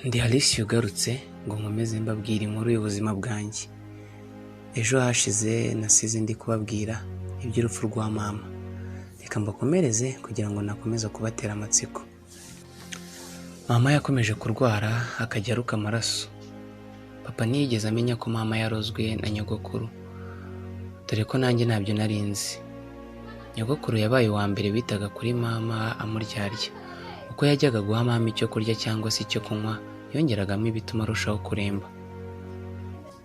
Ndi Alice ugarutse ngo nkomeze mbabwira inkuru y'ubuzima bwanjye. Ejo hashize nasize ndi kubabwira iby'urupfu rwa mama. Reka mbakomereze kugira ngo nakomeze kubatera amatsiko. Mama yakomeje kurwara akajya aruka amaraso. Papa ntiyigeze amenya ko mama yarozwe na nyogokuru, dore ko nanjye ntabyo nari nzi. Nyogokuru yabaye uwa mbere witaga kuri mama amuryarya. Uko yajyaga guha mama icyo kurya cyangwa se icyo kunywa, yongeragamo ibituma arushaho kuremba.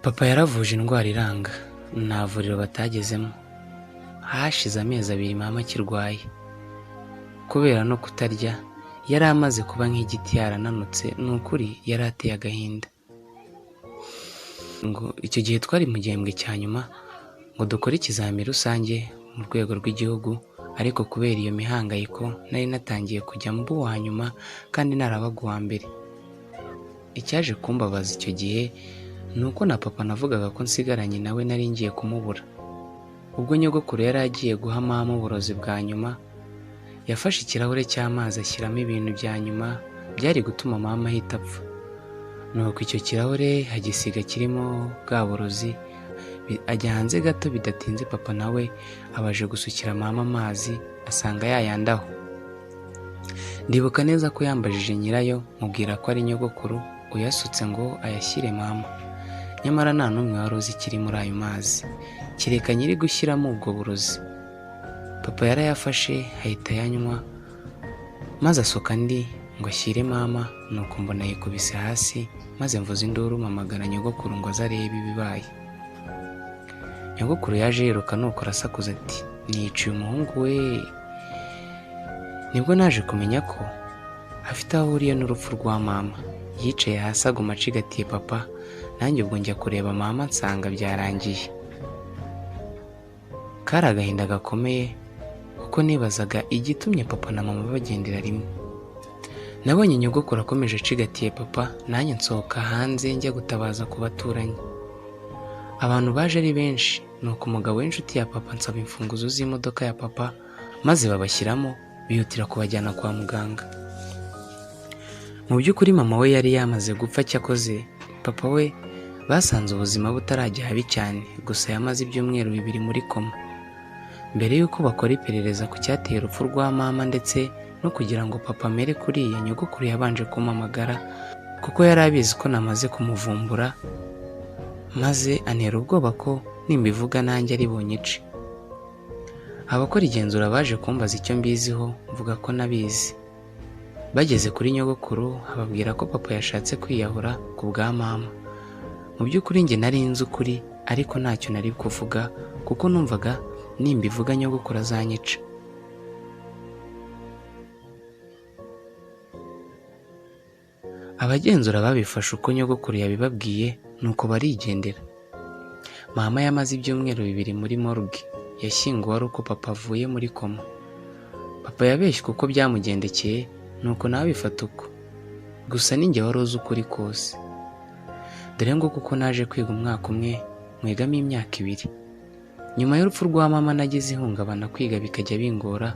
Papa yaravuje indwara iranga, nta vuriro batagezemo. Hashize amezi 2 mama akirwaye. Kubera no kutarya, yari amaze kuba nk'igiti yarananutse, ni ukuri yari ateye agahinda. Ngo icyo gihe twari mu gihembwe cya nyuma ngo dukore ikizami rusange mu rwego rw'igihugu, ariko kubera iyo mihangayiko nari natangiye kujya mba uwa nyuma kandi narabaga uwa mbere. Icyaje kumbabaza icyo gihe ni uko na papa navugaga ko nsigaranye nawe nari ngiye kumubura. Ubwo nyogokuru yari agiye guha mama uburozi bwa nyuma, yafashe ikirahure cy'amazi ashyiramo ibintu bya nyuma byari gutuma mama ahita apfa. Nuko icyo kirahure agisiga kirimo bwa burozi, ajya hanze gato. Bidatinze papa nawe abaje gusukira mama amazi asanga yayandaho. Ndibuka neza ko yambajije nyirayo, mubwira ko ari nyogokuru uyasutse ngo ayashyire mama. Nyamara nta n'umwe wari uzi ikiri muri ayo mazi, kereka nyiri gushyiramo ubwo burozi. Papa yarayafashe ahita ayanywa, maze asuka andi ngo ashyire mama. Nuko mbona yikubise hasi, maze mvuza induru mpamagara nyogokuru ngo aze arebe ibibaye. Nyogokuru yaje yiruka nuko arasakuza ati niciye umuhungu we. Nibwo naje kumenya ko afite aho ahuriye n'urupfu rwa mama. Yicaye hasi aguma acigatiye papa, nanjye ubwo njya kureba mama nsanga byarangiye. Kari agahinda gakomeye kuko nibazaga igitumye papa na mama bagendera rimwe. Nabonye nyogokuru akomeje acigatiye papa, nanjye nsohoka hanze njya gutabaza ku baturanyi. Abantu baje ari benshi, nuko umugabo w'inshuti ya papa nsaba imfunguzo z'imodoka ya papa, maze babashyiramo bihutira kubajyana kwa muganga. Mu by'ukuri mama we yari yamaze gupfa, cyakoze papa we basanze ubuzima butarajya habi cyane, gusa yamaze ibyumweru 2 muri koma. Mbere y'uko bakora iperereza ku cyateye urupfu rwa mama ndetse no kugira ngo papa amere kuriya, nyogokuru yabanje kumpamagara kuko yari abizi ko namaze kumuvumbura, maze antera ubwoba ko nimbivuga nanjye ari bunyice. Abakora igenzura baje kumbaza icyo mbiziho, mvuga ko nabizi. Bageze kuri nyogokuru ababwira ko papa yashatse kwiyahura ku bwa mama. Mu by'ukuri njye nari nzi ukuri, ariko ntacyo nari kuvuga kuko numvaga nimbivuga nyogokuru azanyica. Abagenzura babifashe uko nyogokuru yabibabwiye, nuko barigendera. Mama yamaze ibyumweru 2 muri morgue, yashyinguwe ari uko papa avuye muri koma. Papa yabeshywe uko byamugendekeye, nuko nawe abifata uko. Gusa ninjye wari uzi ukuri kose. Dore ngo kuko naje kwiga umwaka umwe, mwigamo imyaka 2. Nyuma y'urupfu rwa mama nagize ihungabana, kwiga bikajya bingora,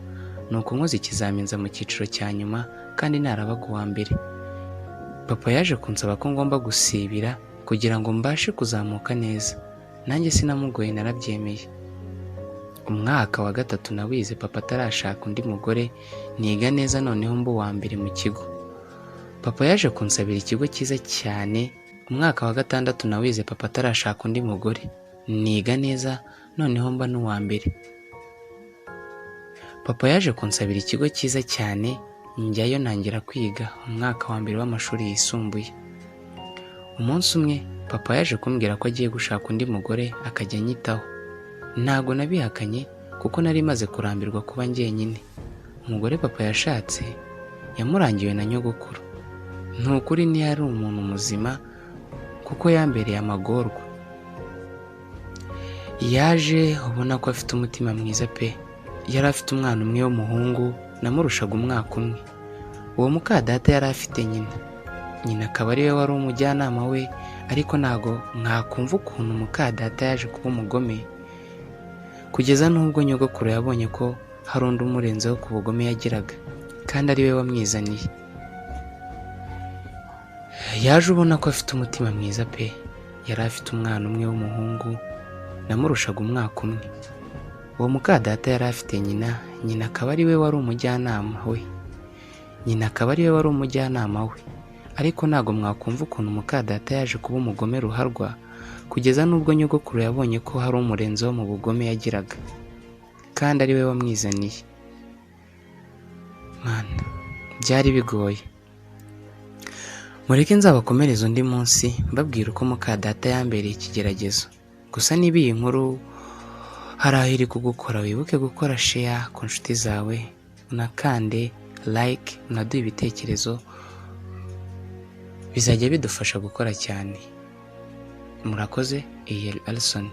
nuko nkoze ikizamini mu cyiciro cya nyuma kandi narabaga uwa mbere. Papa yaje kunsaba ko ngomba gusibira kugira ngo mbashe kuzamuka neza. Nanjye sinamugoye narabyemeye. Umwaka wa 3 nawize papa atarashaka undi mugore, niga neza noneho mba uwa mbere mu kigo. Papa yaje kunsabira ikigo cyiza cyane. Umwaka wa 6 nawize papa atarashaka undi mugore, niga neza noneho mba n'uwa mbere. Papa yaje kunsabira ikigo cyiza cyane, njyayo ntangira kwiga umwaka wa mbere w'amashuri yisumbuye. Umunsi umwe papa yaje kumbwira ko agiye gushaka undi mugore akajya anyitaho. Ntago nabihakanye kuko nari maze kurambirwa kuba njyenyine. Umugore papa yashatse yamurangiwe na nyogokuru. Ni ukuri ntiyari umuntu muzima kuko yambereye amagorwa. Yaje ubona ko afite umutima mwiza pe. Yari afite umwana umwe w'umuhungu, namurushaga umwaka umwe. Uwo mukadata yari afite nyina, nyina akaba ariwe wari umujyanama we, ariko ntago mwakumva ukuntu mukadata yaje kuba umugome, kugeza n'ubwo nyogokuru yabonye ko hari undi umurenzeho ku bugome yagiraga, kandi ariwe wamwizaniye. Yaje ubona ko afite umutima mwiza pe. Yari afite umwana umwe w'umuhungu, namurushaga umwaka umwe. Uwo mukadata yari afite nyina, nyina akaba ari we wari umujyanama we. Nyina akaba ari we wari umujyanama we. Ariko ntabwo mwakumva ukuntu mukadata yaje kuba umugome ruharwa, kugeza n'ubwo nyogokuru yabonye ko hari umurenzeho mu bugome yagiraga, kandi ari we wamwizaniye. Mana, byari bigoye. Mureke nzabakomereze undi munsi mbabwira uko mukadata yambereye ikigeragezo. Gusa niba iyi nkuru hari aho iri kugukora, wibuke gukora share ku nshuti zawe, unakande like, unaduhe ibitekerezo, bizajya bidufasha gukora cyane. Murakoze, iyi Alison.